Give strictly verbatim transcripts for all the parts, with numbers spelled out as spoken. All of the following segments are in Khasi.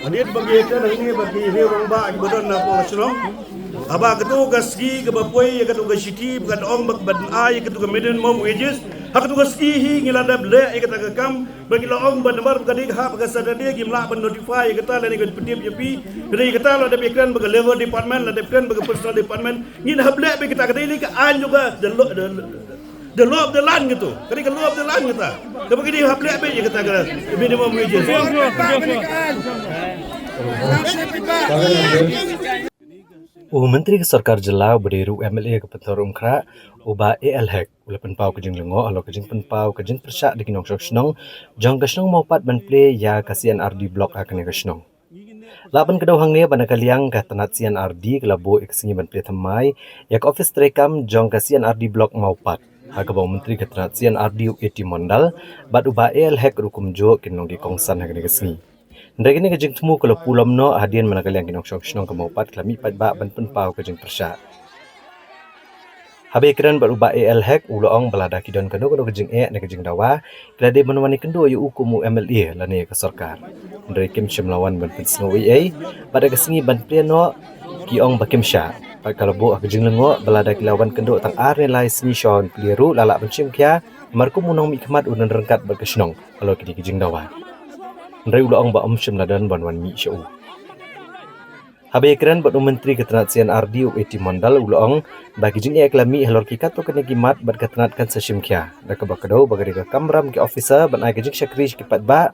Hadien ba ki ïakren hangne bad ki rangbah kiba don hapoh ka shnong, haba katu ka sngi kaba poi ïa katu ka shithi ba ka ong ba ban ai ïa katu ka minimum wages, ha katu ka sngi hi ngi la dep leh ïa kata ka kam. Ba ngi la ong ba namar ba ka dei ka hap ka Saturday ngim lah ban notify ïa kata lane ka pyntip ïa phi. Ka dei kata la dep ïakren bad ka Labour Department, la dep ïakren bad ka Personnel Department. Ngin hap leh bad kata, ka dei ka aiñ jong ka, the law, the, the law of the land katu. Ka dei ka law of the land kata. Kaba ngi hap leh bad ïa kata ka minimum wages. U Myntri ka Sorkar Jylla uba dei ruh u M L A ka Pynthorumkhrah, u Bah A L Hek, u la pynpaw ka jinglyngngoh halor ka jingpynpaw ka jingpyrshah da ki nongshong shnong jong ka shnong Mawpat ban plie ïa ka C and RD Block ha kane ka shnong. Lah ban kdew hangne ba na ka liang ka tnat C and RD ka la buh ïa ka sngi ban plie thymmai ïa ka ophis treikam jong ka C and RD Block Mawpat, ha kaba u Myntri ka tnat C and RD u A T Mondal bad u Bah A L Hek ruh kumjuh kin long ki kongsan ha kane ka sngi. Hynrei kane ka jingthmu ka la pulom noh hadien ba na ka liang ki nongshong shnong ka Mawpat ki la mih paidbah ban pynpaw ka jingpyrshah. Haba ïakren bad u Bah A L Hek, u la ong ba lada ki don kano kano ka jingeh ne ka jingdawa, ki la dei ban wan ïakynduh ïa u kum u M L A lane ka sorkar. Hynrei kim shym la wan ban pynsngew ei ei bad ha ka sngi ban plie noh ki ong ba kim shah. Bad ka la buh ha ka jinglyngngoh ba lada ki la wan kynduh tang ar ne lai sngi shuwa ban plie ruh la lah ban shim khia, namar kum u nongmihkhmat u don ryngkat bad ka shnong halor kine ki jingdawa. Hynrei u la ong ba ym shym la don ban wan mih sha u. Haba ïakren bad u Myntri ka tnat C and RD u A T Mondal, u la ong ba ki jingeh ki la mih halor ki katto katne ki mat bad ka tnat kan sa shim khia. Da kaba kdew ba ka dei ka kamram ki officer ban ai ka jingshakri sha ki paidbah,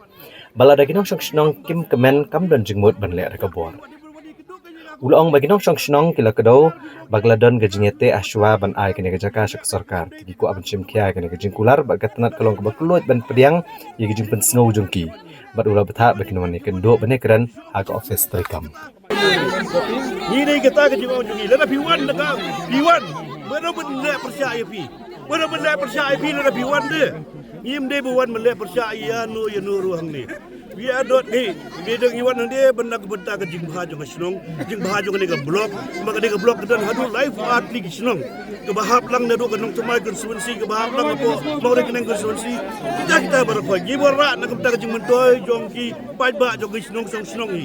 ba lada ki nongshong shnong kim kmen kam don jingmut ban leh da ka bor. U la ong ba ki nongshong shnong ki la kdew ba ka la don ka jingïateh hashwa ban ai kane ka jaka sha ka sorkar. Te ki kwah ban shim khia ïa kane ka jingkular bad ka tnat ka long kaba kylluid ban pdiang ïa ka jingpynsngew jong ki. Bad u la bthah ba kin wan ïakynduh ban ïakren ha ka ophis treikam. Ngi dei kata ka jingong jong ngi, lada phi wan da ka, phi wan. Ba da ban leh pyrshah ïa phi. Ba da ban leh pyrshah ïa phi lada phi wan de. Ngim dei ba wan ban leh pyrshah ïa no ïa no ruh hangne. Phi ïa dot ngi, ngi dang ngi wan hangne ban da ka bynta ka jingbha jong ka shnong, jingbha jong kane ka block. Ma kane ka block ka don haduh laiphew ar tylli ki shnong. Kaba hap lang naduh ka Nongthymmai constituency, kaba hap lang hapoh Mawryngkneng constituency. Kita kita baroh ngi wanrah na ka bynta ka jingmyntoi jong ki paidbah jong ki shnong shnong shnong hi.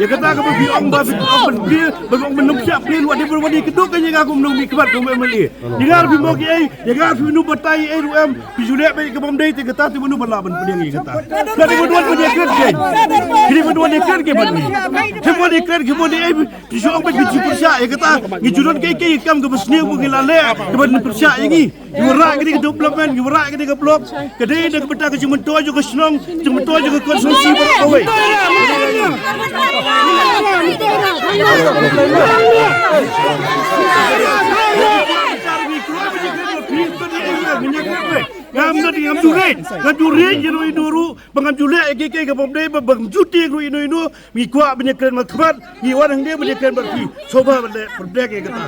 Ïa kata kaba phi ong ba phi ong ban plie, ba ong ban nang psiah plie, wat dei ban wan ïa kata ka ïa ka kum nong mihkhmat kum M L A. Ïa nga ruh phi mo ki ei, ïa nga ruh phi nu batai ei ruh em, phi ju leh ba ïa ka bym dei te kata te mano ba lah ban pdiang ïa kata. Ka dei ban wan ban ïa kren ke. Ki dei ban wan ïa kren ke ban ni. Ki ban ïa kren ke ban ni ei, phi ju ong ba phi ju pyrshah ïa kata. Ngi ju don ka ei ka ei kam kaba sniew ba ngi la leh, kaba pyrshah ïa ngi. Ngi wanrah ka dei ka development, ngi wanrah ka dei ka block. Ka dei da ka bynta ka jingmyntoi jong ka shnong, jingmyntoi jong ka constituency baroh kawei. Ngam nang, ngam ju riej, ngam ju riej ïa no ïa no ruh, ba ngam ju leh ïa kiei kiei kaba ym dei, ba ngam ju tieng ruh ïa no ïa no. Ngi kwah ban ïakren markhmat, ngi wan hangne ban ïakren bad phi. Sngewbha ban leh pyrthei ïa kata.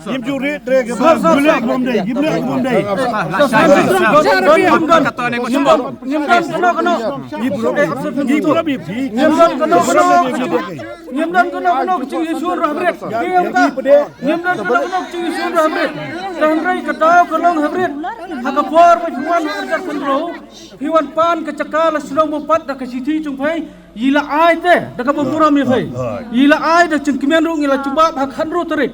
Ngim ju riej, riej kaba ym dei, ngim leh kaba ym dei. Ngim don, ngim don kano kano. Ngim don, ngim don kano kano. Ngim don kano kano ka jingïasyllok hynrei. Ngim don kano kano ka jingïasyllok hynrei. Te hynrei ka daw ka long hynrei. Ha ka por ba phi wan ha ka kynroh, phi wan pan ka jaka la shnong Mawpat da ka shithi jong phi. Ngi la ai te da kaba burom ïa phi. Ngi la ai da jingkmen ruh ngi la jubab ha ka khatnriew tarik.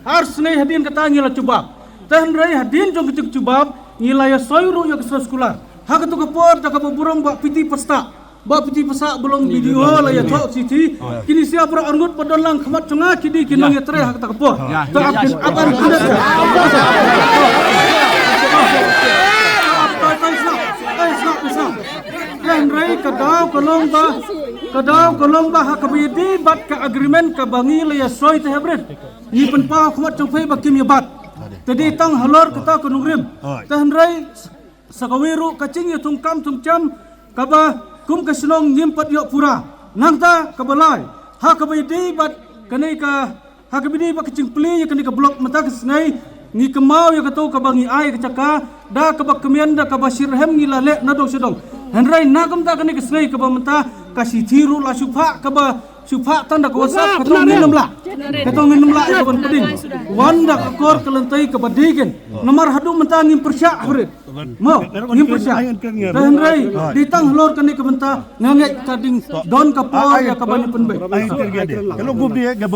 Ar sngi hadien kata ngi la jubab. Te hynrei hadien jong ka jingjubab ngi la ïasoi ruh ïa ka soskular. Ha katu ka por da kaba burom ba phi ti pasta. Ba phi ti pasta ba long video la ïathoh shithi. Kine sia para arngut ba don lang khmat jong nga ki dei ki nongïatrei ha kata ka por. Ta ap kin ap an kine. Hynrei ka daw ka long ba, ka daw ka long ba ha kaba ïadei bad ka agreement kaba ngi la ïa soi te hynrei ngi pynpaw khmat jong phi ba kim ïa bat. Te dei tang halor kata ka nongrim. Te hynrei sa kawei ruh ka jingïathung kam thung jam kaba kum ka shnong ngim pat ïoh pura. Nangta kaba lai ha kaba ïadei bad kane ka, ha kaba ïadei bad ka jingplie ïa kane ka block mynta ka sngi, ngi kynmaw ïa kato kaba ngi ai ka jaka da kaba kmen da kaba shitrhem ngi la leh na dong sha dong. Hynrei na kumta kane ka sngi kaba mynta ka shithi ruh la shu phah kaba shu phah tang da ka WhatsApp, kato ngin ym lah. Kato ngin ym lah ïa ka ban pdeng. Wan da ka kor ka lynti kaba dei ken. Namar haduh mynta ngim pyrshah hynrei. Mo, ngim pyrshah. Te hynrei dei tang halor kane ka bynta nga ngeit ka ding don ka por ïa ka ban pynbeit. Ka long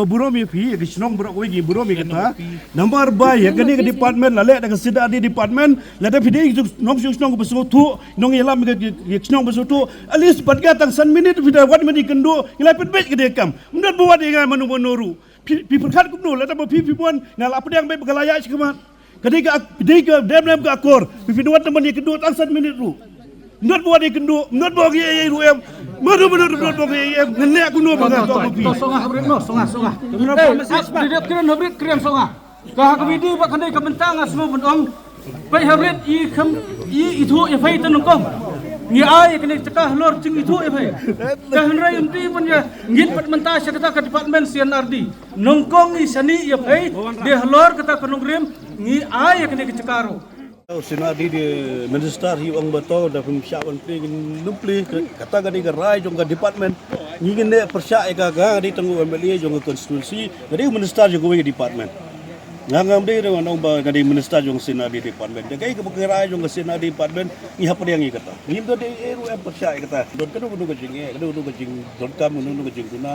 burom ïa phi, ka shnong baroh kawei ki burom ïa kata. Namar ba ïa kane ka department la leh da ka C and RD department, lada phi dei ka nongshong shnong ba sngewthuh, nongïalam ka, ka, ka shnong ba sngewthuh, at least pat ka tang san minit phi da wan mynta ïakynduh, ngi la pynbeit ka dei kam. Ym don ba wan ïa nga mano mano ruh. Phi, phi pyrkhat kumno, lada ba phi, phi wan, nga la pdiang beit ba ka la ïaid shakhmat. Ka dei ka, ka dei ka dem dem ka akor. Phi, phi wan tang ban ïakynduh tang san minit ruh. Ym don ba wan ïakynduh, ym don ba wan ïa, ïa ruh em. Mano mano ruh ym don ba wan ïa, ïa em. Ngan leh kumno ba nga to ba phi. To, to, sngewbha hynrei, no, sngewbha, sngewbha. Eh, dei dei kren hynrei, kren sngewbha. Ka ha ka video ba kane ka bynta nga sngewbha ban ong. Peit hynrei i kham i ithuh ïa phi te nyngkong. Ngi ai ïa kane ka jaka halor jingithuh ïa phi. Te hynrei ym dei ban ïa ngin pat mynta sha kata ka department C and RD. Nyngkong ngi shaniah ïa phi dei halor kata ka nongrim ngi ai ïa kane ka jaka ruh. C and RD de minister hi ong ba to da phim shah ban plie ngin ym plie, kata ka dei ka rai jong ka department. Ngi ngin ne pyrshah ïa ka, ka dei tang u MLA jong ka constituency, ka dei u minister jong kawei ka department. Nga ngam dei re wan ong ba ka dei minister jong C and RD department. Da kaei kaba ka rai jong ka C and RD department ngi hap pdiang ïa kata. Ngim da dei ei ruh em pyrshah ïa kata. Don kano kano ka jingeh, kano kano ka jingdonkam, kano kano ka jingduna.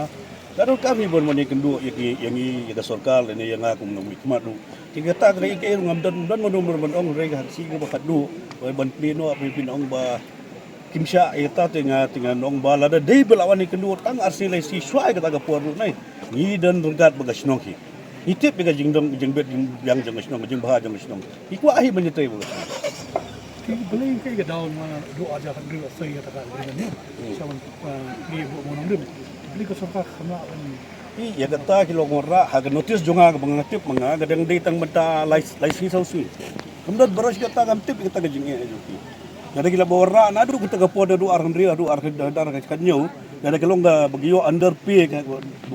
Ka donkam hi ban wan ïakynduh ïa ki, ïa ngi, ïa ka sorkar lane ïa nga kum u nongmihkhmat ruh. Te kata ka dei ei ruh ngam don, don mano mano ban ong hynrei ka hangsi kaba khatduh. Ban plie noh phin ong ba kim shah ïa kata te nga, te ngan ong ba lada dei ba la wan ïakynduh tang ar sngi lai sngi shuwa ïa kata ka por ruh nai. Ngi don ryngkat bad ka shnong hi. Ngi tip ïa ka jingdon, jingbit jingbiang jong ka shnong, jingbha jong ka shnong. Ngi kwah hi ban ïatrei bad ka shnong. Ki balei ki ka daw ma duh ar hajar hynriew soi ïa kata ka agreement ne. Sha ban, ah, plie buh ma nongrim. Balei ka sorkar kam lah ban Ïa kata ki long wanrah ha ka notice jong nga kaba nga tip ma nga ka dang dei tang mynta lai, lai sngi saw sngi. Kam don baroh shi katta kam tip ïa kata ka jingeh jong ki. Lada ki la ba wanrah naduh kata ka por naduh ar hynriew haduh ar hynriew haduh ar hynriew. Lada ka long kaba ki ïoh underpay ka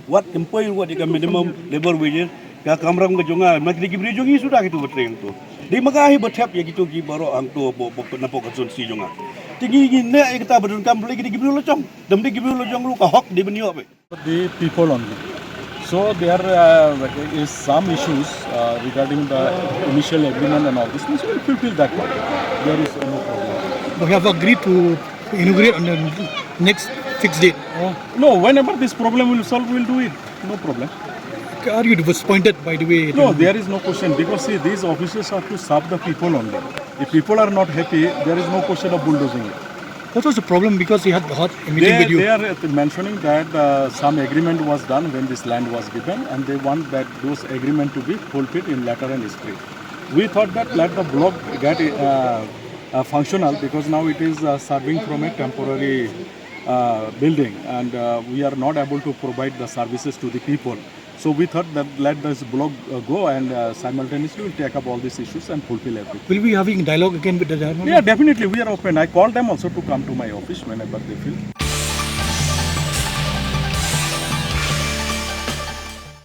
wat kynpoi wat ïa ka minimum labour wages ka kamram ka jong nga. Ma kine ki briew jong ngi suda kito ba trei hangto. Dei ma nga hi ba thep ïa kito ki baroh hangto ba, ba na pok constituency jong nga. Te ngi ngi ne ïa kata ba donkam balei kine ki briew la jong. Dam dei ki briew la jong ruh ka hok dei ban ïoh beit. The people only. So there, uh, is some issues, uh, regarding the initial agreement and all these things. We'll fulfill that one. There is, uh, no problem. We have agreed to inaugurate on the next fixed date. Oh, no, whenever this problem will solve, we'll do it. No problem. Are you disappointed by the way? No, there is no question because see, these offices are to serve the people only. If people are not happy, there is no question of bulldozing it. What was the problem? Because he had hot meeting they, with you. They are mentioning that, uh, some agreement was done when this land was given, and they want that those agreement to be fulfilled in letter and spirit. We thought that let the block get, uh, uh, functional because now it is, uh, serving from a temporary, uh, building, and, uh, we are not able to provide the services to the people. So we thought that let this block, uh, go and, uh, simultaneously we'll take up all these issues and fulfill everything. Will we be having dialogue again with the dialogue? Yeah, definitely. We are open. I called them also to come to my office whenever they feel.